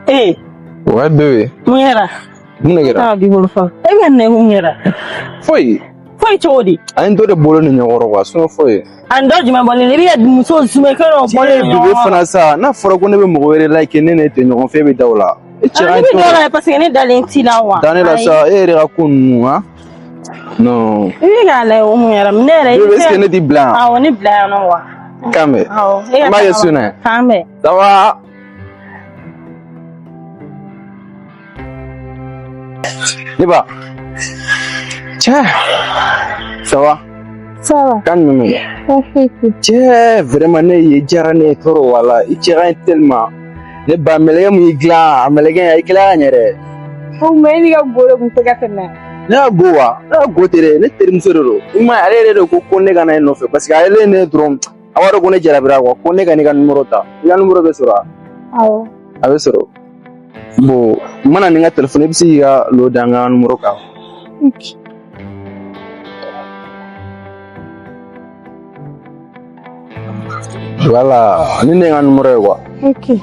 Ee. Ouais bébé. Mun kɛra? Mun de kɛra? Taa b'i bolo fa. E bɛ nɛ mun kɛra? Foyi. Foyi cogo di? An dɔ de bolo ni ɲɔgɔn kɔrɔ quoi, sinon foyi. An dɔ jumɛn bɔlen i bɛ ka muso sumɛ kɛ dɔ bɔlen Cɛ bébé fana sa, n'a fɔra ko ne bɛ mɔgɔ wɛrɛ like ne ne tɛ ɲɔgɔn fɛ, e bɛ da o la. E cɛ Ne bɛ dɔ la parce que ne dalen t'i la wa. Da ne la sa, e yɛrɛ ka ko ninnu han. Non. I bɛ k'a lajɛ o mun kɛra ne yɛrɛ. Bébé, est-ce que ne t'i bila yan? Awɔ, ne bila yan nɔ wa. K'an bɛn. Awɔ. An b'a kɛ su in na. K'an bɛn. Ça va? Ne ba. Cɛ. Ça va? Ça va. Kan jumɛn bɛ yen? Foyi tɛ. Cɛ, vraiment ne ye diyara ne ye trop wala. I cɛ ka ɲi tellement. Ne ba, mɛlɛkɛ mun y'i dilan, a mɛlɛkɛ a y'i dilan ka ɲɛ dɛ. O mais e n'i ka go de tun tɛ ka tɛmɛ. Ne ka go wa? Ne ka go tɛ dɛ, ne terimuso de don. I m'a ye, ale yɛrɛ de ko ko ne ka na e nɔfɛ parce que ale ye ne dɔrɔn, a b'a dɔn ko ne jarabira quoi, ko ne ka n'i ka numéro ta. I ka numéro bɛ sɔrɔ wa? Awɔ. A bɛ sɔrɔ. Bon, n mana ni n ka téléphone, i bɛ se k'i ka lo da n ka numéro kan. Ok. Voilà, ni ne ye n ka numéro ye quoi. Ok.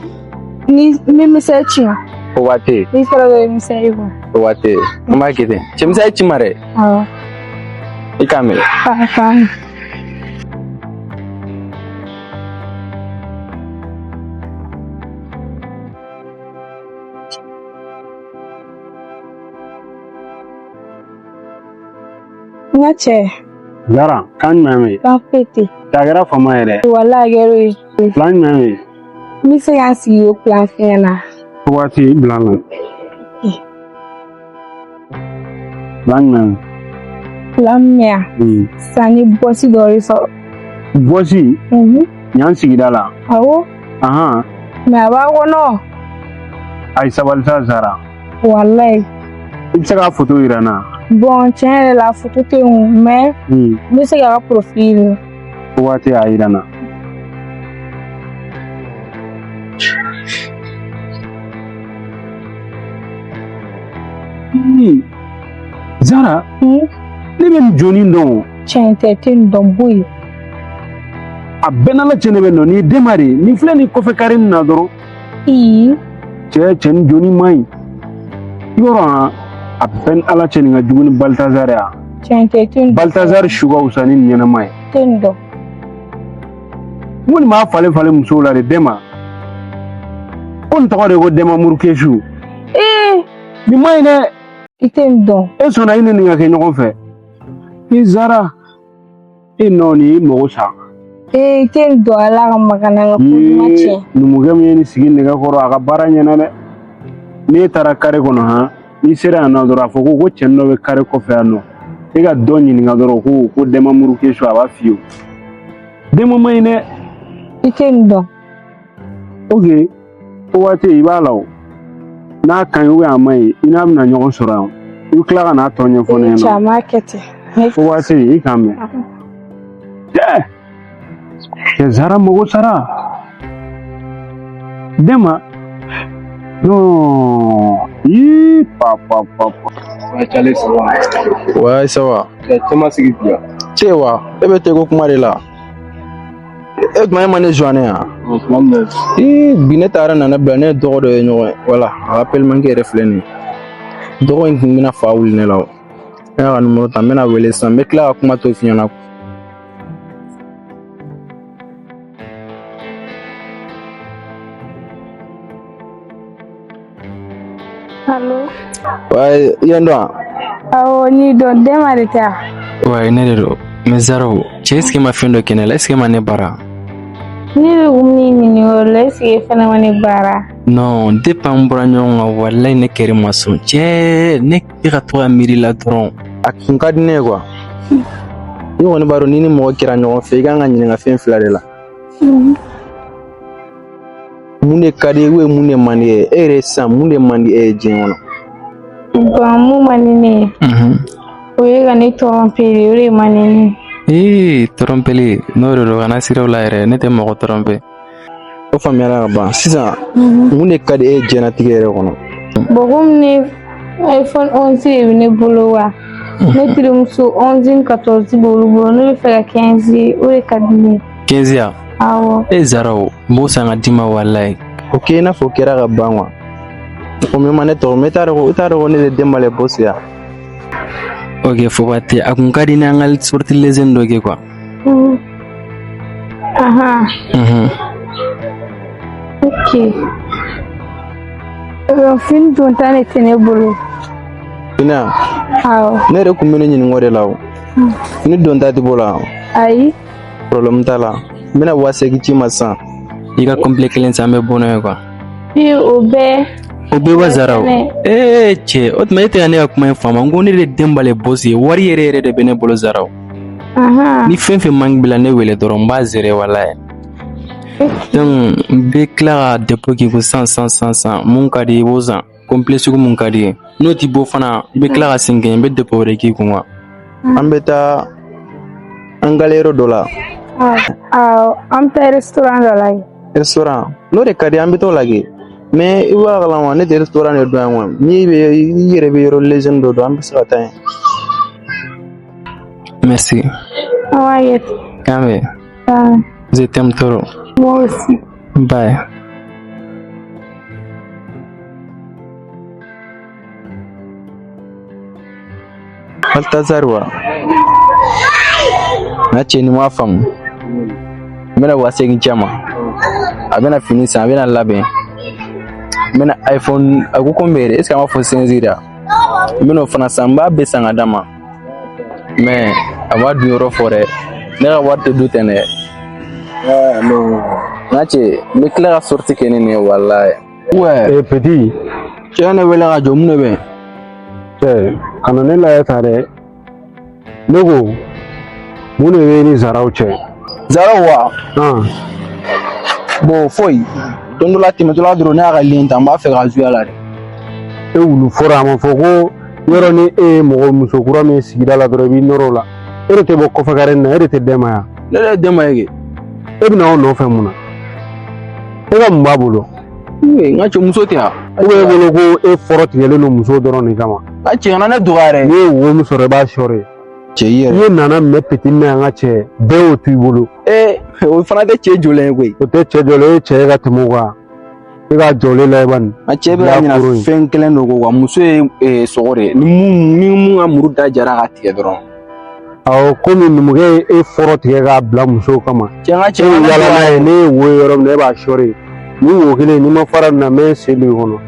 Ni n bɛ message ci ma. O waati. N'i sera dɔrɔn i bɛ message kɔ. O waati. An b'a kɛ ten. Cɛ message ci n ma dɛ. Awɔ. I k'a mɛn. K'a k'a. N ka cɛ. Zara, kan jumɛn bɛ yen? Kan foyi tɛ. A kɛra fama ye dɛ. Walahi a kɛra o ye. Plan jumɛn bɛ yen? N bɛ se ka n sigi o plan f'i ɲɛna. O waati i bila n na. Plan jumɛn bɛ yen? Plan min bɛ yan. Sisan n ye bɔsi dɔ de sɔrɔ. Bɔsi? Yan sigida la? Awɔ. Ahan. Mais a b'a kɔnɔ. Ayi, sabali sa Zara. Walayi. I bɛ se k'a foto yira n na? Bon, tiɲɛ yɛrɛ la foto tɛ yen, mais n bɛ se k'a ka profil yira. O waati a yira n na. Zara, ne bɛ nin jɔni dɔn o. Tiɲɛ tɛ, tɛ nin dɔn bɔ yen. A bɛɛ n'Ala cɛ, ne bɛ nɔ nin ye Denba de ye. Nin filɛ nin kɔfɛ kari nin na dɔrɔn. Ii. Cɛ nin jɔni man ɲi. I b'a dɔn han, a bɛɛ ni Ala cɛ nin ka jugu ni Baltazar ye a. Tiɲɛ tɛ, tɛ nin dɔn. Baltazar su ka fisa ni nin ɲɛnama ye. Tɛ nin dɔn. N ko nin b'a falen falen musow la de Denba. Ko nin tɔgɔ de ko Denba Murukesu. Ee. Nin man ɲi dɛ. I tɛ nin dɔn. E sɔnna i ni nin ka kɛ ɲɔgɔn fɛ. I Zara, e nɔ nin y'i mago sa. Ee, i tɛ nin dɔn Ala ka magana n ka ko duman tiɲɛ. Numukɛ min ye nin sigi nɛgɛ kɔrɔ, a ka baara ɲɛna dɛ. N'e taara kare kɔnɔ han, n'i sera yan nɔ dɔrɔn, a fɔ ko cɛnin dɔ bɛ kare kɔfɛ yan nɔ. E ka dɔ ɲininka dɔrɔn ko Denba Murukesu, a b'a f'i ye. Denba man ɲi dɛ. I tɛ nin dɔn. Ok, o waati i b'a la o. N'a ka ɲi ou bien a man ɲi, i n'a bɛna ɲɔgɔn sɔrɔ yan. I bɛ tila ka n'a tɔ ɲɛfɔ ne Cɛ, ɲɛna. a m'a kɛ ten. O waati i k'an mɛn. Cɛ, cɛ Zara mago sara. Denba. Non. Ii, pa pa pa pa. Ouais, Tchale, ça va. Ouais, ça va. Cɛ ma sigi bi yan. Cɛ wa, e bɛ tɛ ko kuma de la. E tuma e ma ne joint yan. Tuma min na. Ii, bi ne taara nana bila ne ye dɔgɔ dɔ ye ɲɔgɔn ye. Wala, a ka appel manqué yɛrɛ filɛ nin ye. Dɔgɔ in tun bɛna fa wuli ne la o. Ne y'a ka numéro ta, n bɛna wele sisan, n bɛ tila ka kuma to f'i ɲɛna. Allo. Ouais, i ye n dɔn wa? Awɔ, n y'i dɔn. Denba de tɛ wa? Ouais, ne de don. Mais Zara, cɛ, est-ce que ma fɛn dɔ kɛ ne la? Est-ce que ma ne bara? Ne de kun b'i ɲininka o la, est-ce que e fana ma ne baara? Non, depuis an bɔra ɲɔgɔn kan, walayi ne kɛrɛ ma sɔn. Cɛ, ne bɛ ka to ka miiri la dɔrɔn. A kun ka di ne ye quoi. I kɔni b'a dɔn n'i ni mɔgɔ kɛra ɲɔgɔn fɛ, i kan ka ɲininka fɛn fila de la. Mun de ka di e ye, mun de man di e ye? E yɛrɛ sisan, mun de man di e ye diɲɛ kɔnɔ? Bon, mun man di ne ye, o ye ka ne tromper de, o de man di ne ye. Ee, tromper, n'o de don, kana sira o la yɛrɛ, ne tɛ mɔgɔ tromper. O faamuyara ka ban. Sisan, mun de ka di e ye diɲɛlatigɛ yɛrɛ kɔnɔ? Bon, komi ne iPhone 11 de bɛ ne bolo wa, ne terimuso 11 ni 14 b'olu bolo, ne bɛ fɛ ka 15 ye, o de ka di ne ye. 15 ya? Awɔ. E Zara, o n b'o san ka d'i ma walayi. O kɛ i n'a fɔ o kɛra ka ban quoi. Komi e ma ne tɔgɔ mɛn, e t'a dɔn ko ne de Denba le boss ya. Ok, foba tɛ, a kun ka di ne an ka sortie léger dɔ kɛ quoi. Ahan. Ok. Fini don ta ne tɛ ne bolo. Fini wa? Awɔ. Ne yɛrɛ kun bɛ ne ɲininka o de la o. Fini don ta t'i bolo wa? Ayi. Problème t'a la. N bɛna 8000 ci ma sisan. I ka complet kelen san, an bɛ bɔ n'a ye quoi. Bi o bɛɛ. O bɛɛ wa Zara o. Ee cɛ, o tuma e tɛ ka ne ka kuma in faamu. N ko ne de Denba le boss ye, wari yɛrɛ yɛrɛ de bɛ ne bolo Zara o. Ni fɛn fɛn manque b'i la, ne wele dɔrɔn, n b'a gérer walayi. Donc n bɛ tila ka dépôt k'i kun san san san san, mun ka di i b'o san, complet sugu mun ka di i ye. N'o ti bɔ fana, i bɛ tila ka segin ka n bɛ dépôt wɛrɛ k'i kun quoi. An bɛ taa an gale yɔrɔ dɔ la. Awɔ, an bɛ taa restaurant dɔ la yen. Restaurant n'o de ka di, an bɛ t'o la kɛ, mais i b'a kalama ne tɛ restaurant de dɔn yan quoi. N'i bɛ i yɛrɛ bɛ yɔrɔ léger dɔ dɔn, an bɛ se ka taa yen. Merci. An b'a kɛ. K'an bɛn. Je t'aime trop. Moi aussi. Bye. Baltazar wa? N ka cɛ, nin m'a faamu. N bɛna 8000 ci a ma. A bɛna fini san, a bɛna labɛn. N bɛna iPhone, a ko combien yɛrɛ? Est ce que a m'a fɔ 15 de wa? N bɛna o fana san, n b'a bɛɛ san ka d'a ma. Mais a b'a dun yɔrɔ fɔ dɛ. Ne ka wari tɛ dun ten dɛ. Non. N ka cɛ, n bɛ tila ka sortie kɛ ni nin ye walayi. Ouais. Eh petit. Cɛ ye ne wele ka jɔ, mun de bɛ yen? Cɛ, kana ne lajɛ ta dɛ. Ne ko, mun de bɛ ni Zaraw cɛ? Zaraw wa? Han. Bon, foyi. Don dɔ la tɛmɛtɔla dɔrɔn, ne y'a ka lien ta, n b'a fɛ ka jouer a la de. E wulu fɔra a ma fɔ ko yɔrɔ ni e ye mɔgɔ muso kura min ye sigida la dɔrɔn i b'i nɔrɔ o la. E de tɛ bɔ kɔfɛ kare nin na, e de tɛ Dɛnba yan. Ne de ye Dɛnba ye kɛ. E bɛna aw nɔfɛ mun na? E ka mun b'a bolo? N ka cɛ, muso tɛ yan. Ou bien e bolo ko e fɔrɔ tigɛlen don muso dɔrɔn de kama. N ka cɛ, kana ne dɔgɔya dɛ. N'i ye wo min sɔrɔ i b'a sɔrɔ yen. Cɛ, i yɛrɛ. I ye nana minɛ petit na yan, n ka cɛ, bɛɛ y'o to i bolo. Ee, o fana tɛ cɛ jɔlen ye koyi. O tɛ cɛ jɔlen ye, e cɛ ye ka tɛmɛ o kan. E ka jɔlen lajɛ bani. A cɛ bɛ ka ɲina fɛn kelen dɔ kɔ quoi. Muso ye sogo de ye. Ni mun ka muru da jara ka tigɛ dɔrɔn. Awɔ, komi numukɛ ye e fɔrɔ tigɛ k'a bila musow kama. Cɛ, n ka cɛ, E bɛ yala n'a ye, ne ye wo ye yɔrɔ min na, e b'a sɔri. Ni wo kelen, n'i ma fara nin na, n bɛ sen don i kɔnɔ.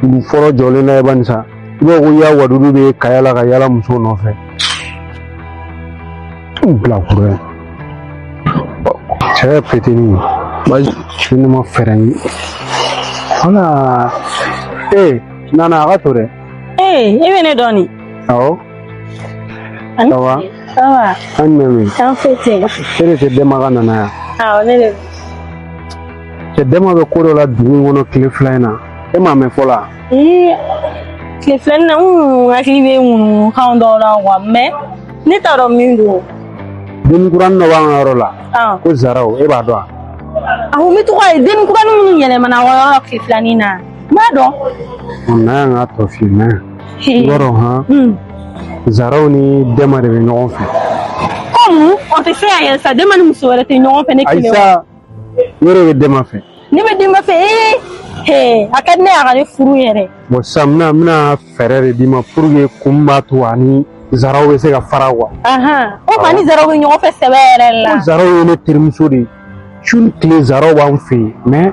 Wulu fɔrɔ jɔlen lajɛ bani sa. I b'a fɔ ko ya wadudu bɛ kaya la ka yala muso nɔfɛ. Bila kura ye. Cɛ petini. Ni ma fɛɛrɛ ye. Wala. Ee, nana a ka to dɛ. Ee, e bɛ ne dɔn nin? Awɔ. Ça va? Ça va. An jumɛn bɛ yen? An foyi tɛ yen. E de tɛ Dɛnba ka nana yan? Awɔ, ne de. Cɛ, Dɛnba bɛ ko dɔ la dugu in kɔnɔ tile fila in na. E m'a mɛn fɔlɔ wa? Ee, tile fila in na, n kun hakili bɛ ŋunuŋunukanw dɔw la quoi, mais ne t'a dɔn min don. Denni kuranin dɔ b'an ka yɔrɔ la. Ko Zaraw, e b'a dɔn wa? Awɔ, n bɛ to k'a ye denni kuranin minnu yɛlɛmana aw ka yɔrɔ la tile filanin na. N b'a dɔn. Na yan k'a tɔ f'i ye, na yan. I b'a dɔn han? Zaraw ni Dɛnba de bɛ ɲɔgɔn fɛ. Komi o tɛ se ka kɛ sa, Dɛnba ni muso wɛrɛ tɛ ɲɔgɔn fɛ, ne kelen. Ayi sa, i yɛrɛ bɛ Dɛnba fɛ. Ne bɛ Dɛnba fɛ, ee, a ka di ne ye a ka ne furu yɛrɛ. Bon, sisan n bɛna fɛɛrɛ de d'i ma pour que kun b'a to ani Zaraw bɛ se ka fara quoi. O tuma ni Zaraw bɛ ɲɔgɔn fɛ sɛbɛ yɛrɛ la. Ko Zaraw ye ne terimuso de ye. Su ni tile Zaraw b'an fɛ yen, mais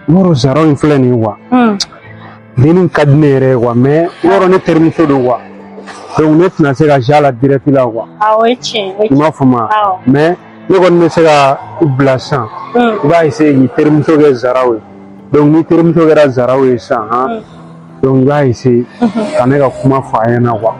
yɔrɔ Zaraw in filɛ nin ye quoi. Denni ka di ne yɛrɛ ye quoi, mais yɔrɔ ne terimuso don quoi. Donc ne tɛna se ka jouer a la direct la quoi. Awɔ, o ye tiɲɛ ye. I m'a faamu wa? Mais ne kɔni bɛ se ka i bila sisan. I b'a essayer k'i terimuso kɛ Zaraw ye. Donc ni terimuso kɛra Zaraw ye sisan han, donc i b'a essayer ka ne ka kuma fɔ a ɲɛna quoi.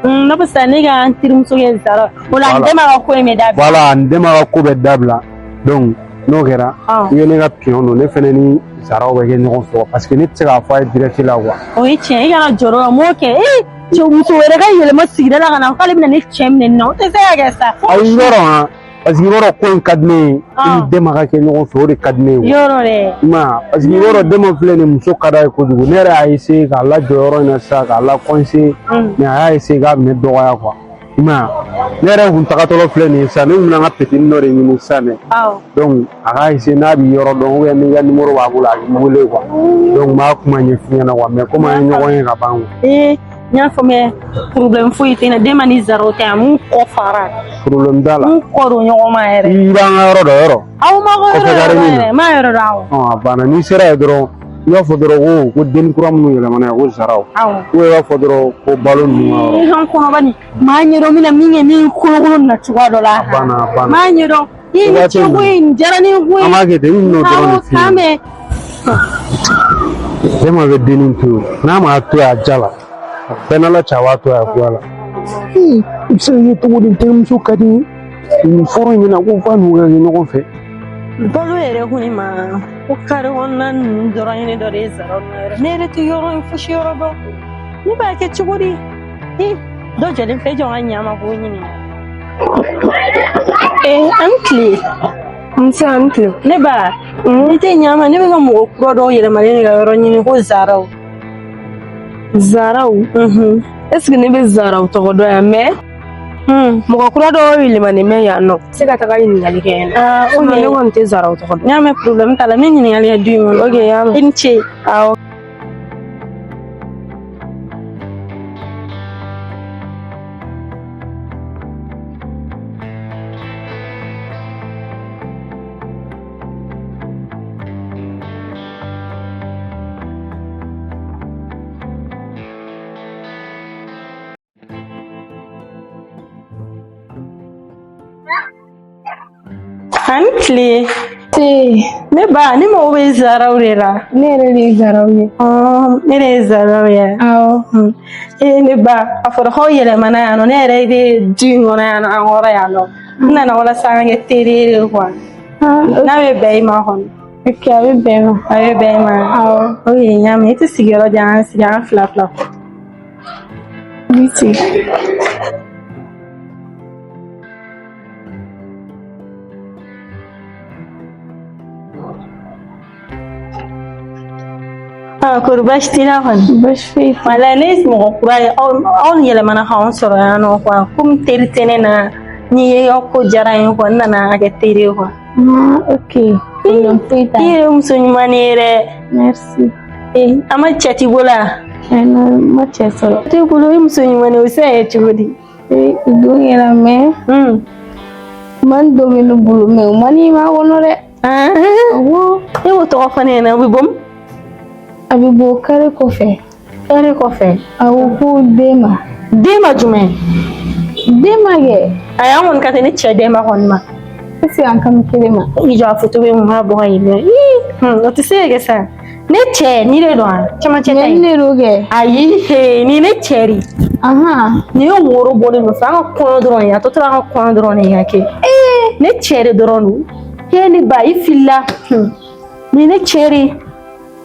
Ne bɛ sa ne ka n terimuso kɛ Zaraw. O la n Dɛnba ka ko in bɛ dabila. Voilà, n Dɛnba ka ko bɛ dabila. Donc n'o kɛra, i ye ne ka pion don, ne fɛnɛ ni Zaraw bɛ kɛ ɲɔgɔn fɛ parce que ne tɛ se k'a fɔ a ye direct la quoi. O ye tiɲɛ, i kana jɔrɔ o la, m'o kɛ. Ee, cɛ, muso wɛrɛ ka yɛlɛma sigida la ka na k'ale bɛna ne cɛ minɛ nin na, o tɛ se ka kɛ sa. Ayi, yɔrɔ han, parce que i b'a dɔn ko in ka di ne ye, i ni Dɛnba ka kɛ ɲɔgɔn fɛ, o de ka di ne ye. Yɔrɔ dɛ. I m'a ye, parce que i b'a dɔn Dɛnba filɛ nin ye, muso ka d'a ye kojugu. Ne yɛrɛ y'a essayer k'a lajɔ yɔrɔ in na sisan, k'a la conseiller, mais a y'a essayer k'a bɛ ne dɔgɔya quoi. I m'a ye, ne yɛrɛ kun tagatɔla filɛ nin ye sisan, ne kun bɛna n ka petini dɔ de ɲini sisan dɛ. Donc a ka essayer n'a bɛ yɔrɔ dɔn ou bien n'i ka numéro b'a bolo, a k'i wele quoi. Donc n b'a kuma ɲɛf'i ɲɛna quoi, mais komi an ye ɲɔgɔn ye ka ban quoi. Ee, n y'a faamuya, problème foyi tɛ n na. Denba ni Zaraw tɛ yan, mun kɔ fara. Problème t'a la. Mun kɔ don ɲɔgɔn ma yɛrɛ. I b'an ka yɔrɔ dɔn yɔrɔ? Aw ma ko yɔrɔ Kɔfɛ gari min na. yɛrɛ, n m'a yɔrɔ dɔn, awɔ. Ɔn, a banna. N'i sera yen dɔrɔn, i b'a fɔ dɔrɔn ko denni kura minnu yɛlɛmana yan ko Zaraw. Ou i b'a fɔ dɔrɔn ko balo ninnu ka yɔrɔ. I ka n kɔnɔba nin, maa ɲɛdɔn n bɛna min kɛ, min kolokolo nin na cogoya dɔ la. A banna, a banna. Maa ɲɛdɔn i ye nin ce koyi, nin diyara ne ye koyi. An b'a kɛ ten, n bɛn'o dɔrɔn de f'i K'an ye. bɛn. Denba bɛ dennin to yen, n'a m'a to yen a ja la, a bɛɛ n'Ala cɛ, a b'a to yen a goya la. I bɛ se ka kɛ cogo di? N terimuso ka di n ye nin furu in na ko f'a n'u ka kɛ ɲɔgɔn fɛ. Balo yɛrɛ ko ne ma ko kare kɔnɔna ninnu dɔrɔn ye ne dɔ de ye Zaraw na yɔrɔ. Ne yɛrɛ tɛ yɔrɔ in fosi yɔrɔ dɔn. Ne b'a kɛ cogo di? Ee, dɔ jɔlen filɛ, jɔ ka ɲa ma k'o ɲininka. Ee, an ni tile. Nse, an ni tile. Ne ba, i tɛ ɲa ma, ne bɛ ka mɔgɔ kura dɔw yɛlɛmalen de ka yɔrɔ ɲini ko Zaraw. Zaraw? Est ce que ne bɛ Zaraw tɔgɔ dɔn yan? Mais mɔgɔ kura dɔw yɛlɛmanen bɛ yan nɔ. Se ka taga ɲininkali kɛ yen nɔ. Ah, ok. Ne kɔni tɛ Zaraw tɔgɔ dɔn. N y'a mɛn, problème t'a la, n bɛ ɲininkali kɛ du in kɔnɔ. Ok, n y'a mɛn. I ni ce. Awɔ. An ni tile. Te. Ne ba, ne mago bɛ Zaraw de la. Ne yɛrɛ de ye Zaraw ye. Ne de ye Zaraw ye. Awɔ. Ee, ne ba, a fɔra k'aw yɛlɛmana yan nɔ, ne yɛrɛ bɛ du in kɔnɔ yan nɔ, an kɔrɔ yan nɔ. N nana walasa an ka kɛ teri ye de quoi. N'a bɛ bɛn i ma kɔni. Ok, a bɛ bɛn ma. A bɛ bɛn i ma. Awɔ. Ok, n y'a mɛn. I tɛ sigiyɔrɔ di, an sigi an fila fila. N bɛ sigi. Ah, kori baasi t'i la kɔni? Baasi foyi tɛ. Walayi, ne ye mɔgɔ kura ye, aw yɛlɛmana k'anw sɔrɔ yan nɔ quoi. Komi teri tɛ ne na, n'i ye aw ko diyara n ye quoi, n nana a kɛ teri ye quoi. Ah, ok. Problème foyi t'a I la. yɛrɛ muso ɲuman ye dɛ. Merci. Ee, a ma cɛ t'i bolo wa? Ayi, n ma cɛ sɔrɔ. T'i bolo, i muso ɲuman ye, o bɛ se ka kɛ cogo di? Ee, don kɛra mais man dɔ bɛ ne bolo, mais o man n'i ma kɔnɔ dɛ. Awɔ. E b'o tɔgɔ fɔ ne ɲɛna, o bɛ bɔ min? A bɛ bɔ kare kɔfɛ. Kare kɔfɛ. Awɔ, ko den ma. Den ma jumɛn? Den ma kɛ. Ayi, an kɔni ka tɛ ne cɛ den ma kɔni ma. Est ce que an kan kelen ma? I jɔ, a foto bɛ mun b'a bɔ ka yir'i la. Ii, o tɛ se ka kɛ sa. Ne cɛ, ni de don wa? Cɛmancɛ ta Ni in. ne don kɛ. Ayi, he, ni ne cɛ de. Ahan. Nin ye woro bɔlen don fɛ, an ka kɔɲɔ dɔrɔn de, a tɔ tora an ka kɔɲɔ dɔrɔn de ka kɛ. Ne cɛ de dɔrɔn don. He, ne ba, i filila. Nin ne cɛ de.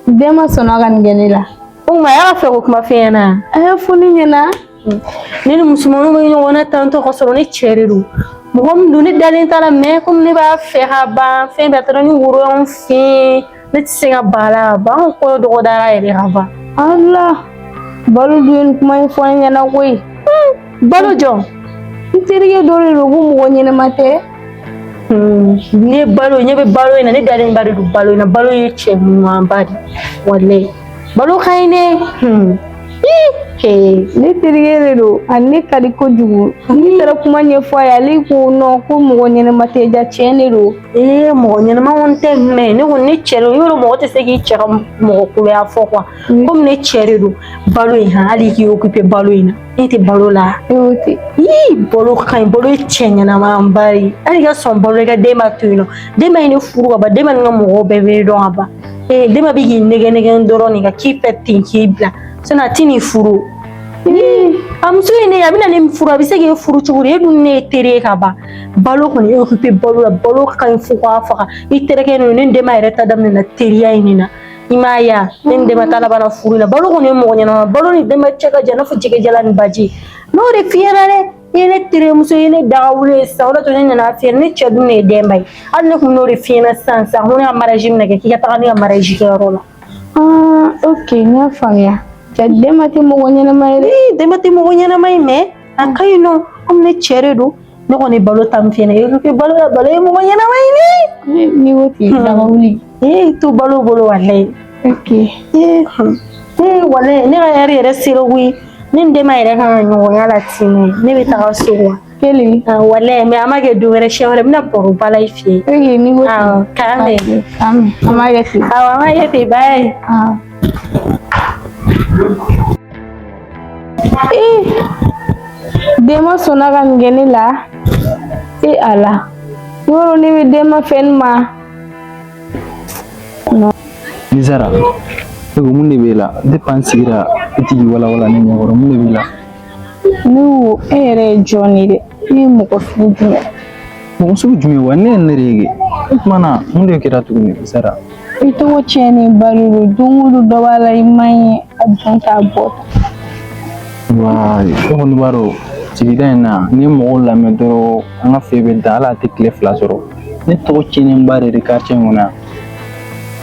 Den ma sɔnna ka nin kɛ ne la. O tuma, a y'a fɛ ko kuma f'e ɲɛna. A y'a fɔ ne ɲɛna. Ne ni musomaninw bɛ ɲɔgɔn na tantɔ ka sɔrɔ ne cɛ de don. Mɔgɔ min don, ne dalen t'a la, mais komi ne b'a fɛ ka ban, fɛn bɛɛ taara ni woro y'anw fɛ yen, ne tɛ se ka ban a la ka ban. An ka kɔɲɔ dɔgɔdara yɛrɛ ka ban. Ala. Balo dun ye nin kuma in fɔ ne ɲɛna koyi. Balo jɔn? N terikɛ dɔ de don ko mɔgɔ ɲɛnɛma tɛ. Ne balo, ɲɛ bɛ balo in na, ne dalen ba de don balo in na. Balo ye cɛ ɲumanba de walayi. Balo ka ɲi dɛ. Ii, Ne terikɛ de don, ani ne ka di kojugu. Ne taara kuma ɲɛfɔ a ye, ale ko non, ko mɔgɔ ɲɛnɛma tɛ, ja tiɲɛ de don. Ee, mɔgɔ ɲɛnɛma kɔni tɛ, mais ne kɔni ne cɛ de don. Yɔrɔ mɔgɔ tɛ se k'i cɛ ka mɔgɔ koloya fɔ quoi. Komi ne cɛ de don, balo in han, hali k'i occupé balo in na, e tɛ balo la. E y'o ten. Ii, balo ka ɲi, balo ye cɛ ɲɛnamaba ye. Hali i ka sɔn balo, i ka denba to yen nɔ. Denba ye ne furu ka ban, denba ni ka mɔgɔw bɛɛ bɛ dɔn ka ban. Ee, denba bɛ k'i nɛgɛ nɛgɛ dɔrɔn de ka k'i fɛ ten k'i bila. Sinon a tɛ n'i furu. A muso ye ne ye, a bɛna ne furu, a bɛ se k'e furu cogo di? E dun ne ye teri ye ka ban. Balo kɔni, e occupé balo la, balo ka ɲi fo k'a faga. I terikɛ ninnu, ne ni denba yɛrɛ ta daminɛna teriya in de na. I m'a ye wa? Ne ni denba ta laban na furu la. Balo kɔni ye mɔgɔ ɲɛnama. Balo ni denba cɛ ka jan i n'a fɔ jɛgɛjalan ni baji. N'o de f'i ɲɛna dɛ. I ye ne terimuso ye, ne daga wuli ye sisan, o de to ne nana f'i ɲɛna. Ne cɛ dun de ye denba ye. Hali ne kun n'o de f'i ɲɛna sisan sisan, ko ne ka mariage bɛna kɛ, k'i ka taga ne ka mariage kɛyɔrɔ la. Ah, ok, n y'a faamuya. Ja denba tɛ mɔgɔ ɲɛnɛma ye dɛ. Ee, denba tɛ mɔgɔ ɲɛnama ye, mais a ka ɲi nɔ. Komi ne cɛ de don, ne kɔni balo ta min f'i ɲɛna, e ko balo la, balo ye mɔgɔ ɲɛnama ye. Ni ko ten, daga wuli. Ee, to balo bolo, walayi. Ok. Ee, ee, walayi, ne ka heure yɛrɛ sera koyi. Ne ni Denba yɛrɛ kan ka ɲɔgɔnya la ten, ne bɛ taga so wa. Kelen. Walayi, mais an b'a kɛ don wɛrɛ, siɲɛ wɛrɛ n bɛna baro ba la i fɛ yen. Ok, ni ko ten. Awɔ, k'an bɛn. K'an bɛn, an b'a kɛ ten. Awɔ, an b'a kɛ ten, bye. Awɔ. Ee, Denba sɔnna ka nin kɛ ne la. E Ala, yɔrɔ ne bɛ Denba fɛ nin ma. Ni Zara, ne ko mun de b'e la? Depuis an sigira, i ti k'i walawala ne ɲɛkɔrɔ, mun de b'i la? Ne ko e yɛrɛ ye jɔn ye dɛ? E ye mɔgɔ sugu jumɛn? Mɔgɔ sugu jumɛn wa? Ne ye ne de ye kɛ. O tuma na, mun de kɛra tuguni, Zara? I tɔgɔ tiɲɛnen ba de don. Don o don dɔ b'a la, i man ɲi a dun t'a bɔ. Wayi, e kɔni b'a dɔn sigida in na, n'i ye mɔgɔw lamɛn dɔrɔn, an ka fɛ bɛ da, hali a tɛ tile 2 sɔrɔ. Ne tɔgɔ tiɲɛnen ba de ye quartier in kɔnɔ yan.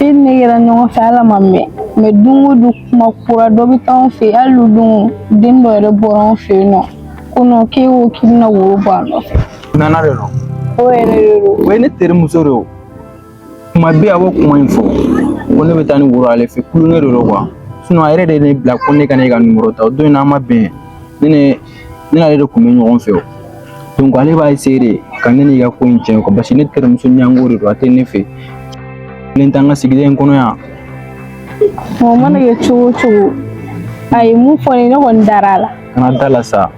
E ni ne kɛra ɲɔgɔn fɛ, ala ma mɛn, mais don o don kuma kura dɔ bɛ taa anw fɛ yen. Hali o don, den dɔ yɛrɛ bɔra anw fɛ yen nɔ ko non, k'e ko k'i bɛna woro bɔ a nɔfɛ. Nana de don. O yɛrɛ de don. O ye ne terimuso de ye o. Kuma bɛɛ a b'o kuma in fɔ ko ne bɛ taa ni woro ale fɛ, kulonkɛ de don quoi. Sinon a yɛrɛ de ye ne bila ko ne ka ne ka numéro ta. O don in na, an ma bɛn, ne n'ale de tun bɛ ɲɔgɔn fɛ o. Donc ale b'a essayer de ka ne n'i ka ko in tiɲɛ quoi, parce que ne terimuso ɲango de don, a tɛ ne fɛ. Ne t'an ka sigida in kɔnɔ yan. O mana kɛ cogo o cogo, a ye mun fɔ ne, ne kɔni dara a la. Kana da la sa,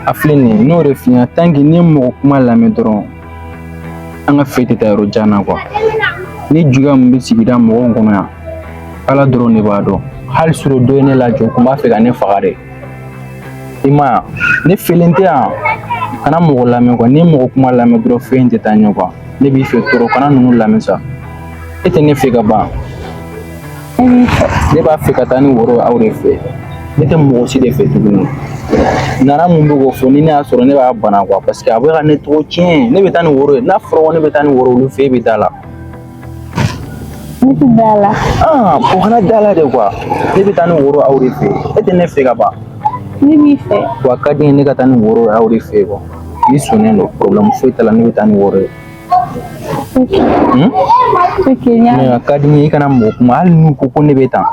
a filɛ nin ye, n'o de f'i ɲɛna, tant que n'i ye mɔgɔ kuma lamɛn dɔrɔn, an ka fɛ tɛ taa yɔrɔ jan na quoi. Ni juguya min bɛ sigida mɔgɔw kɔnɔ yan, Ala dɔrɔn de b'a dɔn. Hali sɔrɔ dɔ ye ne lajɔ, kun b'a fɛ ka ne faga de. I ma ye, ne felen tɛ yan. Kana mɔgɔ lamɛn quoi, n'i ye mɔgɔ kuma lamɛn dɔrɔn, fɛn tɛ taa ɲɛ quoi. Ne b'i fɛ tɔɔrɔ, kana ninnu lamɛn sa. E tɛ ne fɛ ka ban. Ne b'a fɛ ka taa ni woro aw de fɛ. Ne tɛ mɔgɔ si de fɛ tuguni. Nana mun bɛ k'o fɔ, ni ne y'a sɔrɔ, ne b'a bana quoi, parce que a bɛ ka ne tɔgɔ tiɲɛ. Ne bɛ taa ni woro ye, n'a fɔra ko ne bɛ taa ni woro olu fɛ, e bɛ da la. Ne tɛ da la. Ah, o kana da la de quoi. Ne bɛ taa ni woro aw de fɛ. E tɛ ne fɛ ka ban. Ne b'i fɛ. Wa a ka di n ye ne ka taa ni woro aw de fɛ quoi. Ni sɔnnen don, problème foyi t'a la, ne bɛ taa ni woro ye. Ok. Ok, n y'a Mais a ka di n ye i kana mɔgɔ kuma, hali n'u ko ko ne bɛ tan,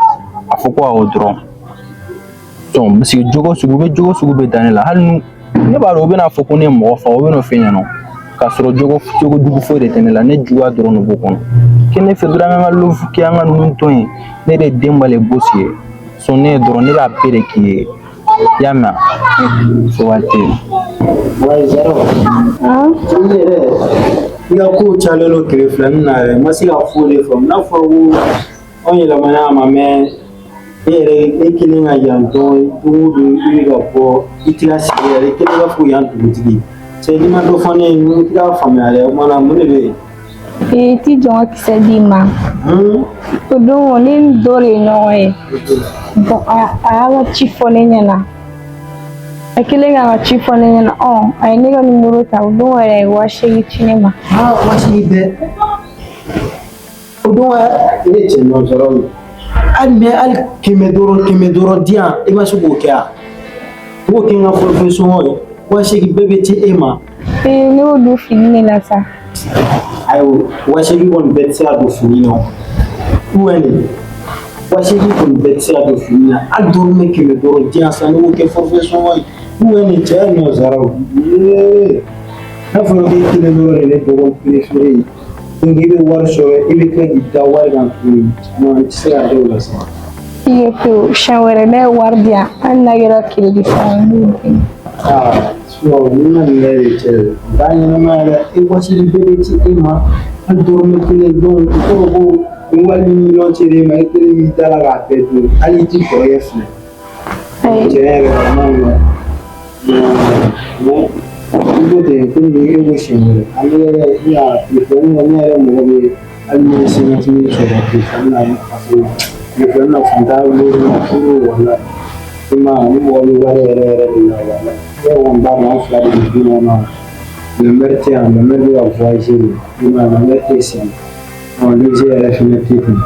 a fɔ ko awɔ dɔrɔn. Donc parce que jogo sugu bɛ, jogo sugu bɛ da ne la, hali n'u ne b'a dɔn u bɛna fɔ ko ne ye mɔgɔ faga, u bɛn'o f'i ɲɛna k'a sɔrɔ jogo jogo jugu foyi de tɛ ne la, ne juguya dɔrɔn de b'o kɔnɔ. Kɛ ne fɛ dɔrɔn, an ka love kɛ, an ka ninnu to yen. Ne de ye Denba le bosi ye. Sɔn ne ye dɔrɔn, ne b'a bɛɛ de k'i ye. I y'a mɛn? O waati. Wa Zara, i yɛrɛ, i ka kow cayalen don tile filanin na yɛrɛ, n ma se ka foyi de faamu. N'a fɔra ko anw yɛlɛmana a ma mɛn, e yɛrɛ e kelen ka yan dɔn, don o don i bɛ ka bɔ, i tɛ ka sigi yɛrɛ, i kelen b'a fɔ yan dugutigi. Cɛ, n'i ma dɔ fɔ ne ye, n tɛ k'a faamuya dɛ. O kumana mun de bɛ yen? Ee, ti jɔn ka kisɛ d'i ma. O don, ne ni dɔ de ye ɲɔgɔn ye. Bon, a y'a ka ci fɔ ne ɲɛna. A kɛlen k'a ka ci fɔ ne ɲɛna, ɔ a ye ne ka nimoro ta. O don yɛrɛ, a ye 8000 ci ne ma. Aa, 8000 bɛɛ. O don ne cɛ ɲɔgɔn sɔrɔ o. Hali mais hali 500, 500 di yan, i ma se k'o kɛ yan. I b'o kɛ n ka forfait sɔngɔ ye. 8000 bɛɛ bɛ ci e ma. Ee, ne y'o don fini de la sa. Ayiwa, 8000 kɔni bɛɛ tɛ se ka don fini na. Ou bien nin 8000 kɔni bɛɛ tɛ se ka don fini na. Hali dɔrɔmɛ 500 di yan sa, ne b'o kɛ forfait sɔngɔ ye. Ou bien nin cɛ ye ɲɔ sara o. Yee. N'a fɔra k'e kelen dɔrɔn de ye ne dɔgɔnin préféré ye. Donc i bɛ wari sɔrɔ, i bɛ tila k'i da wari kan tuguni. Non, i tɛ se ka da o la sa. I ye pewu, siɲɛ wɛrɛ ne ye wari di yan, hali n'a kɛra crédit fɛn ye, n b'o d'i ma. Aa, sinon ni ma nin kɛ de cɛ, ba ɲɛnama yɛrɛ, e 8000 bɛɛ bɛ ci e ma, hali dɔrɔmɛ kelen. Donc o kɔrɔ ko ni wari miliyɔn cira e ma, e kelen b'i da la k'a bɛɛ dun, hali i t'i kɔrɔkɛ filɛ. Ayi. Tiɲɛ yɛrɛ la, a ma nɔgɔn. Mais i ko ten, komi e ko siɲɛ wɛrɛ, an bɛ yɛrɛ i y'a telefɔni na, ne yɛrɛ mago bɛ, hali ni ye 50 000 sɔrɔ telefɔni na, parce que telefɔni na fantan bolo na turu wala. I ma ye, ni mɔgɔ bɛ wari yɛrɛ yɛrɛ de la wala. E kɔni b'a dɔn, an fila de bɛ du kɔnɔ. Le maire tɛ yan, le maire bɛ ka voyager de. I ma ye, le maire tɛ sigi. Ɔ, léger yɛrɛ fɛnɛ tɛ ten.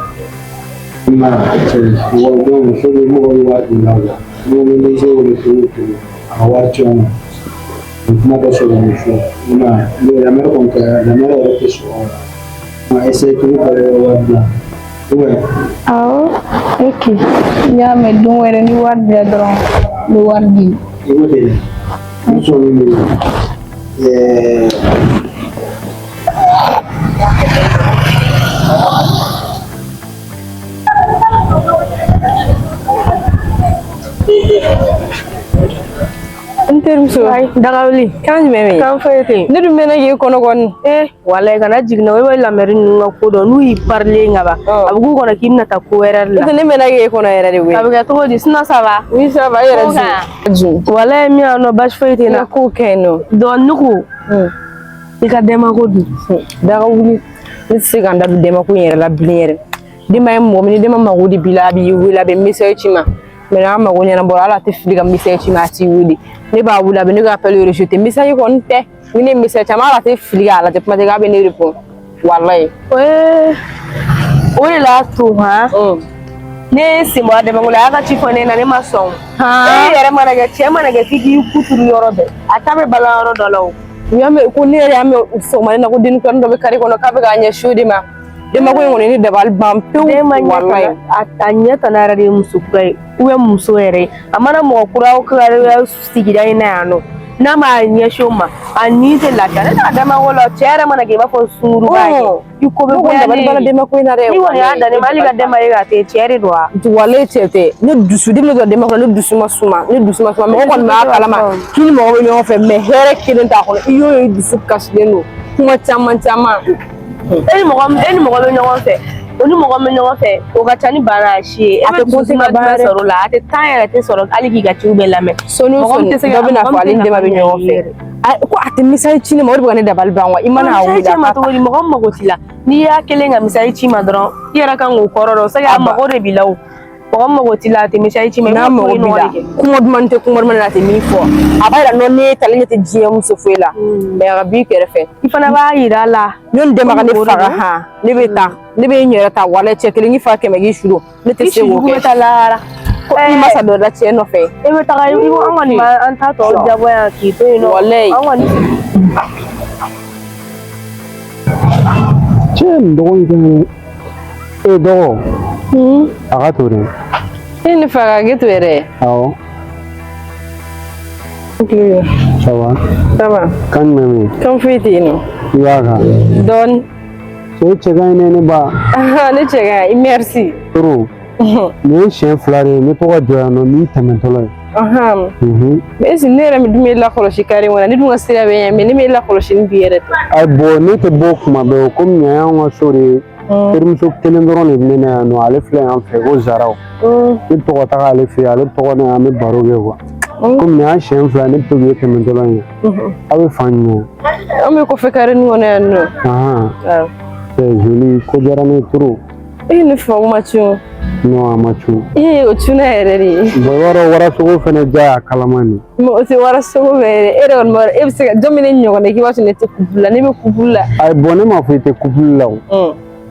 I ma ye, cɛ, mɔgɔ donc il faut que mɔgɔ bɛ wari de la quoi. N'o bɛ léger wele cogo o cogo, a ka wari ci an ma. Kuma dɔ sɔrɔ nin fɔ i ma ye la mère kɔni tɛ la mère yɛrɛ tɛ sɔn ma essayer cogo bɛɛ la wari bila ou bien. Awɔ, ok, n y'a mɛn. Don wɛrɛ ni wari dira dɔrɔn, n bɛ wari di. I ko ten, n sɔn min bɛ yen. N terimuso. Dagawuli. Kan jumɛn bɛ yen? Kan foyi tɛ yen. Ne dun mɛnna k'e kɔnɔ kɔni. Eh, walayi kana jigin na, o bɛ la mère ninnu ka ko dɔn. N'u y'i parilen ka ban, a bɛ k'u kɔnɔ k'i bɛna taa ko wɛrɛ de la. N'o tɛ ne mɛnna k'e kɔnɔ yɛrɛ de koyi. A bɛ kɛ cogo di? Sinon ça va? Oui, ça va, e yɛrɛ dun? Walayi min yan nɔ, baasi foyi tɛ n na. I ka kow ka ɲi nɔ. Donc ne ko, i ka Dɛnba ko dun? Dagawuli, ne tɛ se ka n da don Dɛnba ko in yɛrɛ la bilen yɛrɛ. Denba ye mɔgɔ min, ni Denba mago de b'i la, a b'i wele, a bɛ message ci i ma. Mais n'a mago ɲɛnabɔra, hali a tɛ fili ka message ci i ma, a t'i wele. Ne b'a wele, a bɛ ne ka appel rejeter. Message kɔni tɛ, ni ne ye message ci a ma, hali a tɛ fili k'a lajɛ, kuma tɛ k'a bɛ ne répond, walayi. O de la to han, ne ye sen bɔ a dɛmɛ ko la, a y'a ka ci fɔ ne ɲɛna, ne ma sɔn. E yɛrɛ mana kɛ, cɛ mana kɛ f'i k'i kuturu yɔrɔ bɛɛ, a ta bɛ balan yɔrɔ dɔ la o. U y'a mɛn ko ne yɛrɛ y'a mɛn sɔgɔmada in na ko denni kuranin dɔ bɛ kare kɔnɔ k'a bɛ k'a ɲɛsin o de ma. Denba ko in kɔni ne dabali ban pewu. Den ma ɲɛ walayi. tana, a ɲɛ tana yɛrɛ de ye muso kura ye ou bien muso yɛrɛ ye. A mana mɔgɔ kura o kura ye sigida in na yan nɔ, n'a m'a ɲɛsin o ma, a ni tɛ lafiya. Ne t'a dama ko la, cɛ yɛrɛ mana kɛ i b'a fɔ sunguruba ye, i ko bɛ Ne kɔni goya dabali ne banna ye. denba ko in na dɛ. Ni kɔni y'a dan ne ma, hali ka denba ye k'a to yen, cɛ de don wa? Walayi cɛ tɛ. Ne dusu den bɛ dɔn denba kɔnɔ, ne dusu ma suma, ne dusu ma suma. Mɔgɔ kɔni b'a kalama k'i ni mɔgɔ bɛ ɲɔgɔn fɛ, mais hɛrɛ kelen t'a kɔnɔ. I y'o ye, i dusu kasilen don kuma caman caman. E ni mɔgɔ bɛ ɲɔgɔn fɛ, o ni mɔgɔ bɛ ɲɔgɔn fɛ, o ka ca ni bana si ye. E A bɛ tɛ compter dusu ka ban jumɛn yɛrɛ. sɔrɔ o la? A tɛ temps yɛrɛ tɛ sɔrɔ hali k'i ka ciw bɛɛ lamɛn. Sɔni o Mɔgɔ min sɔni tɛ se dɔ ka bɛna mɔgɔ fɔ ale min ni tɛ denba bɛ nafa ɲɔgɔn ɲɛ fɛ. i yɛrɛ. Ko a tɛ message ci ne ma, o de bɛ ka ne dabali ban wa. I mana a Message wele ci a ma t'a ta. cogo di? Mɔgɔ min mago t'i la, n'i y'a kelen ka message ci ma dɔrɔn, i yɛrɛ kan k'o kɔrɔ dɔn, c'est que a A ba. mago de b'i la. O mɔgɔ min mago t'i la, a tɛ message ci ma, i N'a b'o mago to yen b'i nɔ la, de kɛ. kuma duman tɛ kuma duman na, a tɛ min fɔ, a b'a yira nɔ ne talen ɲɛ tɛ diɲɛ muso foyi la, mais a ka b'i kɛrɛfɛ. I fana b'a yira a la. Ne ni denba ka ne Ko faga don. han, ne bɛ taa, ne bɛ n yɛrɛ ta, walayi cɛ kelen k'i fa kɛmɛ k'i su don, ne tɛ I se k'o si jugu bɛ kɛ. taa lahara. Ko i ma sa dɔ la cɛ nɔfɛ. E bɛ taga, i ko an kɔni ma an ta tɔ jabɔ yan k'i to yen nɔ. Walayi. An kɔni. Cɛ, nin dɔgɔ in fɛnɛ, e dɔgɔ, a ka to dɛ. E ne fa ka kɛ to yɛrɛ. Awɔ. Ok. Ça va? Ça va. Kan jumɛn bɛ yen? Kan foyi tɛ yen nɔ. I b'a kan. Dɔɔni. Cɛ, cɛ ka ɲi dɛ, ne ba. Ne cɛ ka ɲi, merci. Trop. Nin ye siɲɛ 2 de ye n bɛ to ka jɔ yan nɔ n'i tɛmɛtɔla ye. Mais est-ce que ne yɛrɛ dun bɛ lakɔlɔsi kare kɔnɔ, ne dun ka sira bɛ ɲɛ, mais ne bɛ lakɔlɔsi ni bi yɛrɛ tɛ. Ayi, bon, ne tɛ bɔ kuma bɛɛ o, komi nin y'anw ka so de ye. Terimuso kelen dɔrɔn de bɛ ne na yan nɔ, ale filɛ yan fɛ ko Zaraw. Ne bɛ to ka taga ale fɛ yen, ale tɔgɔ ne an bɛ baro kɛ quoi. Komi nin y'a siɲɛ 2 ne bɛ to k'e tɛmɛtɔla ye. Aw bɛ fan jumɛn? An bɛ kɔfɛ kare nin kɔnɔ yan nɔ. Ahan. C'est joli, ko diyara ne ye trop. E ne fa ma cun. Non, a ma cun. Ee, o cunna yɛrɛ de ye. Bon, i b'a dɔn warasogo fɛnɛ diya y'a kalaman de. Mais o tɛ warasogo bɛɛ ye dɛ. E yɛrɛ kɔni b'a dɔn, e bɛ se ka jɔn bɛ ne ɲɔgɔn na k'i b'a sɔrɔ ne tɛ couple la, ne bɛ couple la. Ayi, bon, ne m'a fɔ i tɛ couple la o.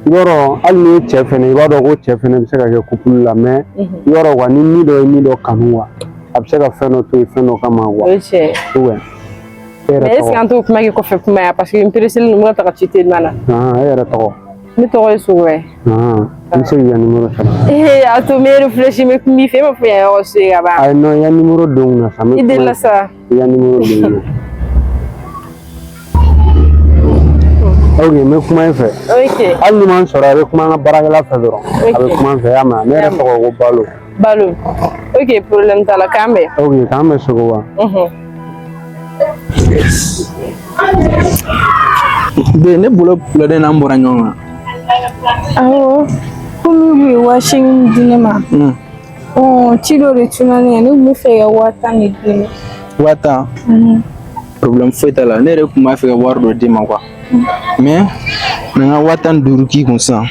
I b'a dɔn hali n'i ye cɛ fɛnɛ, i b'a dɔn ko cɛ fɛnɛ bɛ se ka kɛ couple la, mais i b'a dɔn quoi, ni min dɔ ye min dɔ kanu quoi, a bɛ se ka fɛn dɔ to yen fɛn dɔ kama quoi. O ye tiɲɛ ye. Ouais. E yɛrɛ Mais est ce que tɔgɔ? an t'o kuma kɛ kɔfɛ kuma ya, parce que n pressé don, n bɛ ka taga ci teliman na. Ahan, e yɛrɛ tɔgɔ? Ne tɔgɔ ye Sogoya. Ahan, n bɛ se k'i ka numéro sɔrɔ? Ee, a to n bɛ réfléchir, n bɛ kuma i fɛ, e m'a fɔ yan y'aw ka so ye ka ban. Ayi, non, i ka numéro don n kunna sa, n bɛ I kuma delila sa. I ka numéro don n kunna. Ok, n bɛ kuma i fɛ. Ok. Hali ni ma n sɔrɔ, a bɛ kuma an ka baarakɛla fɛ dɔrɔn. A bɛ kuma n fɛ, i y'a mɛn? Ne yɛrɛ tɔgɔ ko Balo. Balo. Ok, problème t'a la, k'an bɛn. Ok, k'an bɛn Sogoba. Ben, ne bolo kulɔden n'an bɔra ɲɔgɔn kan. Awɔ, komi u ye 80,000 di ne ma. Ci dɔ de tunna ne ɲɛ, ne tun bɛ fɛ ka 10,000 de di ne ma. 10,000? Problème foyi t'a la, ne yɛrɛ tun b'a fɛ ka wari dɔ d'i ma quoi. Mais na n ka 15,000 k'i kun sisan.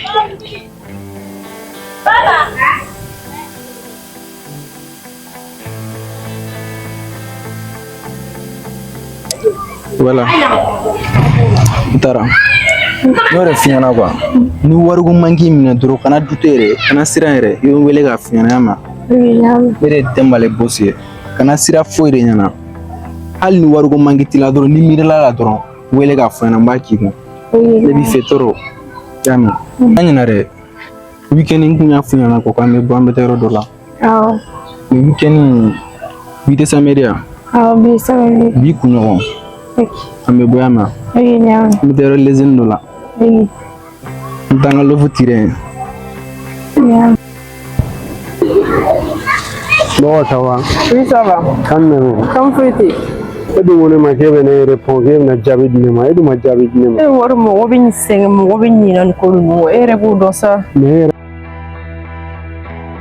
Voilà. N taara. N'o de f'i ɲɛna quoi. Ni wariko man k'i minɛ dɔrɔn, kana douter yɛrɛ, kana siran yɛrɛ, i bɛ n wele k'a f'i ɲɛna, y'a mɛn? Oui, n y'a mɛn. Ne de ye Denba le boss ye. Kana siran foyi de ɲɛna. Hali ni wariko manque t'i la dɔrɔn, ni miirila la dɔrɔn, wele k'a fɔ n ɲɛna, n b'a k'i kun. Ne b'i fɛ trop. I y'a mɛn? An ɲɛna dɛ. Weekend n kun y'a f'i ɲɛna ko k'an bɛ bɔ, an bɛ taa yɔrɔ dɔ la. Awɔ. Nin weekend, bi tɛ samedi ya? Awɔ, bi samedi. Bi kunɲɔgɔn. Ok. An bɛ bɔ yan ma. Ok, n y'a mɛn. An bɛ taa yɔrɔ lezeni dɔ la. Ok. N bɛ taa n ka love tirer yen. N y'a mɛn. Dɔgɔ, ça va? Oui, ça va. Kan jumɛn? Kan foyi tɛ. E dun ko ne ma k'e bɛ ne répond, k'e bɛna jaabi di ne ma, e dun ma jaabi di ne ma. E wari, mɔgɔ bɛ sɛgɛn, mɔgɔ bɛ ɲinɛ nin ko ninnu kɔ, e yɛrɛ b'o dɔn sa. Mais e yɛrɛ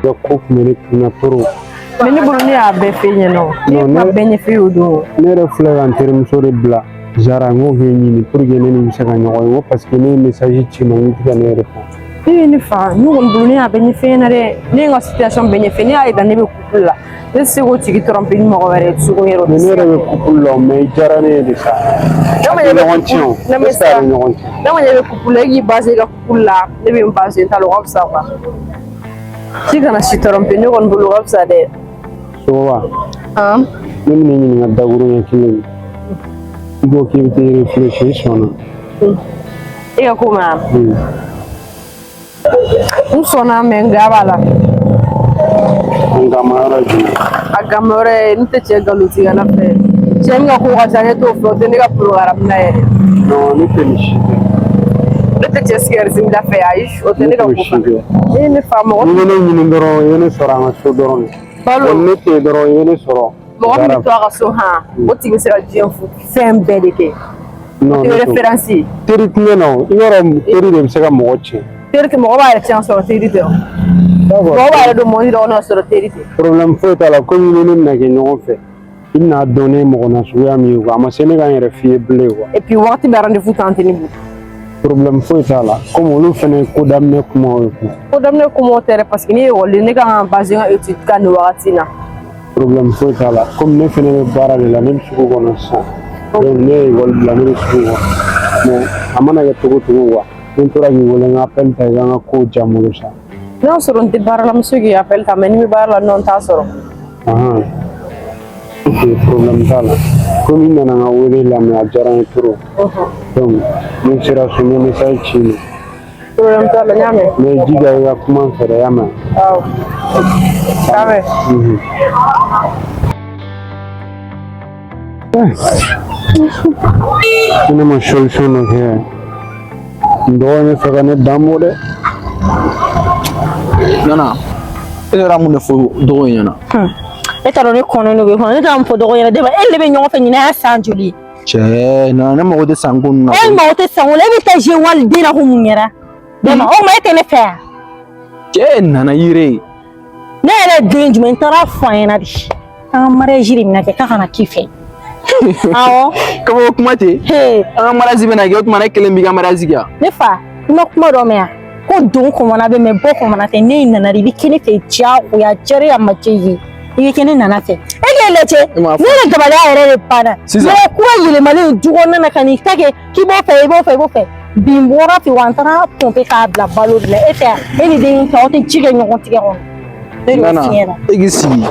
ka ko tun bɛ ne kunna trop. Mais ne bolo, ne y'a bɛɛ f'e ɲɛna o. Ne ye kuma bɛɛ ɲɛf'e ye o don. Ne yɛrɛ filɛ ka n terimuso de bila Zara, n ko k'e ɲini pour que ne ni bɛ se ka ɲɔgɔn ye, n ko parce que ne ye message ci ma, n tɛ ka ne répond. Ne ye ne fa, ne kɔni bolo, ne y'a bɛɛ ɲɛf'e ɲɛna dɛ. Ne ye n ka situation bɛɛ ɲɛf'e, ne y'a yira ne bɛ couple la. Ne tɛ se k'o tigi tromper ni mɔgɔ wɛrɛ ye cogo yɛrɛ. O tɛ Mais ne se ka yɛrɛ bɛ kɛ. couple la o, mais i diyara ne ye de sa. Ne A ma tɛ ɲɛ bɛ ɲɔgɔn tiɲɛ o. Ne ma Est ce que a sa. bɛ ɲɔgɔn tiɲɛ? Ne ma ɲɛ bɛ couple la, e k'i baser i ka couple la, ne bɛ n baser n ta la, o ka fisa quoi. Si kana si tromper, ne kɔni bolo, o ka fisa dɛ. Sogoba. Han? Ne bɛna i ɲininka dakuru ɲɛ kelen. I ko k'i bɛ taa i réfléchir, i sɔnna? E ka ko ma. Hmm. N sɔnna, mais nga b'a la. Nka ma yɔrɔ jumɛn? A gama wɛrɛ ye, ne tɛ cɛ nkalontigɛla fɛ. Cɛ min ka ko ka ca, ne t'o fɛ, o tɛ ne ka programme na yɛrɛ. Non, ne tɛ nin si kɛ. Ne tɛ cɛ cigarette min fɛ, ayi, o tɛ ne Ne ka t'o ko si fana. kɛ. Ne ye ne fa mɔgɔ. N'i bɛ ne ɲini dɔrɔn, i bɛ ne sɔrɔ an ka so dɔrɔn de. Balo. Bon, ne tɛ yen dɔrɔn, i bɛ ne sɔrɔ. Mɔgɔ min Zara. bɛ to a ka so han, o tigi bɛ se ka diɲɛ fu fɛn bɛɛ de kɛ. Non, O tɛ ne t'o. référence ye. Teri tɛ ne na o. I b'a dɔn, teri de bɛ se ka mɔgɔ tiɲɛ. Teri tɛ, mɔgɔ b'a yɛrɛ tiɲɛ sɔrɔ teri tɛ o. D'accord. Mɔgɔ b'a yɛrɛ don mɔni dɔ kɔnɔ sɔrɔ teri tɛ. Problème foyi t'a la, komi ni ne bɛna kɛ ɲɔgɔn fɛ. I bɛna dɔn ne ye mɔgɔ nasuguya min ye quoi. A ma se ne ka n yɛrɛ f'i ye bilen quoi. Et puis wagati bɛɛ rendez-vous t'an tɛ ne bolo. Problème foyi t'a la. Komi olu fɛnɛ ye ko daminɛ kumaw ye quoi. Ko daminɛ kumaw tɛ dɛ, parce que ne ye ekɔliden, ne kan ka baser n ka étude kan nin wagati in na. Problème foyi t'a la. Komi ne fɛnɛ bɛ baara de la, ne bɛ sugu kɔnɔ sisan. Donc ne ye ekɔli bila, ne bɛ sugu kɔnɔ. Mais a mana kɛ cogo o cogo quoi. Ni n tora k'i wele, n ka appel ta, i ka n ka kow diya n bolo sa. N'a sɔrɔ n tɛ baara la, n bɛ se k'i appel ta, mais ni n bɛ baara la, non, n t'a sɔrɔ. Ahan. Ok, problème t'a la. Komi i nana n ka wele lamɛn, a diyara n ye trop. Donc ni n sera so, n bɛ message ci i ma. Problème t'a la, n y'a mɛn. Mais jija i ka kuma n fɛ dɛ, i y'a mɛn? Awɔ. K'a mɛn. Ni ne ma solution dɔ kɛ, n dɔgɔnin bɛ fɛ ka ne dan bɔ dɛ. Nana, e yɛrɛ mun de fɔ dɔgɔ in ɲɛna? E t'a dɔn ne kɔnɔ ne bɛ kɔnɔ, ne t'a fɔ dɔgɔ ɲɛna. Denba, e de bɛ ɲɔgɔn fɛ ɲinɛ y'a san joli ye? Cɛ, Nana, ne mago tɛ sanko ninnu na. E mago tɛ sanko la, e bɛ taa je waliden na ko mun kɛra? Denba, o ma e tɛ ne fɛ yan? Cɛ, Nana yire. Ne yɛrɛ den jumɛn, n taara fɔ a ɲɛna de. An ka mariage de bɛna kɛ, k'a kana k'i fɛ. Awɔ. Kabako kuma tɛ. He. An ka mariage bɛna kɛ, o tuma ne kelen b'i ka mariage kɛ. Ne fa, i ma kuma dɔ mɛn yan? Ko don kɔmana bɛ mɛ bɔ kɔmana tɛ. Ne nana de, i bɛ kɛ ne fɛ diyagoya, jɛre a ma jɛ i ye. I bɛ kɛ ne nana fɛ. E k'e lajɛ, E m'a fɔ. ne yɛrɛ dabaliya yɛrɛ de banna. Sisan. Mɔgɔ kura yɛlɛmalen du kɔnɔna na ka n'i ta kɛ k'i b'o fɛ, i b'o fɛ, i b'o fɛ. Bin bɔra fɛ wa, n taara pɔnpe k'a bila balo de la. E tɛ yan, e ni den ta, aw tɛ ji kɛ ɲɔgɔn tigɛ kɔnɔ. Ne de y'o Nana, f'i ɲɛna. e k'i sigi.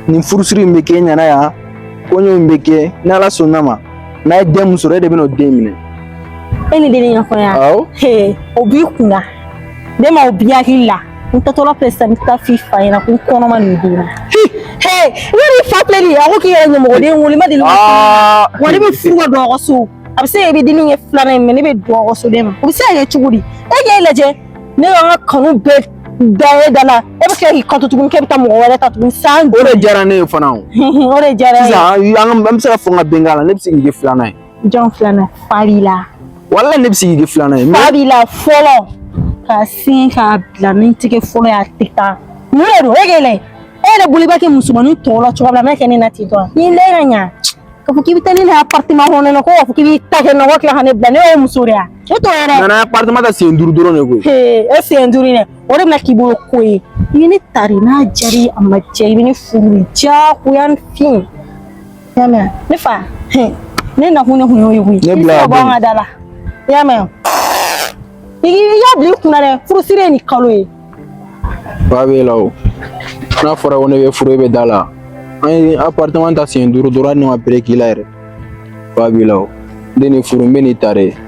Nin furusiri in bɛ kɛ e ɲɛna yan. Kɔɲɔ in bɛ kɛ, n'Ala sɔnna ma. N'a ye den mun sɔrɔ, e de bɛna o den minɛ. E ni den ka kɔɲɔ. Awɔ. He, o b'i kunna. Den ma, o b'i hakili la. N tatɔla filɛ sisan, n bɛ taa f'i fa ɲɛna ko n kɔnɔma nin den na. He, i b'a dɔn i fa filɛ nin ye, a ko k'i yɛrɛ ɲɛmɔgɔden wele, n ma deli k'o f'i ɲɛna. Wa ne bɛ furu ka don aw ka so. A bɛ se ka i bɛ denni kɛ filanan ye, mais ne bɛ don aw ka so den ma. O bɛ se ka kɛ cogo di? E k'e lajɛ, ne ka n ka kanu bɛɛ da e da la. E bɛ tila k'i kanto tuguni k'e bɛ taa mɔgɔ wɛrɛ ta tuguni san O de diyara ne ye fana o. O de diyara ne ye. Sisan an bɛ se ka fɔ n ka bɛnkan la, ne bɛ se k'i kɛ filanan ye. Jɔn filanan? Fa b'i la. Walahi, ne bɛ se k'i kɛ filanan ye. Fa b'i la fɔlɔ ka sin k'a bila ni tigɛ fɔlɔ ye, a tɛ taa. Mun de don? E k'e lajɛ. E yɛrɛ bolo, i b'a kɛ musomanin tɔw la cogo min na, a bɛna kɛ ne na ten tɔ. N'i lajɛ ka ɲa, k'a fɔ k'i bɛ taa ne na appartement kɔnɔ na, ko k'a fɔ k'i b'i ta kɛ nɔgɔ tila ka ne bila, ne y'o muso de ye wa? Ne t'o ye dɛ. Nana, appartement ta sen duuru dɔrɔn de koyi. He, e sen duuru in dɛ, o de bɛna k'i bolo ko ye. I bɛ ne ta de, n'a diyara i ye, a ma diya, i bɛ ne furu de diyagoya ni fin. I y'a mɛn ne fa? He, ne nakun de kun y'o ye koyi. Ne I bɛ se bila ka bɔ an ka da la. I y'a mɛn? I y'a bila i kunna dɛ, furusiri ye nin kalo ye. Ba b'e la o. N'a fɔra ko ne bɛ furu, e bɛ da la. An ye appartement ta siɲɛ 5 dɔrɔn, hali ne ma pere k'i la yɛrɛ. Fa b'i la o. Ne ni furu n bɛ n'i ta de.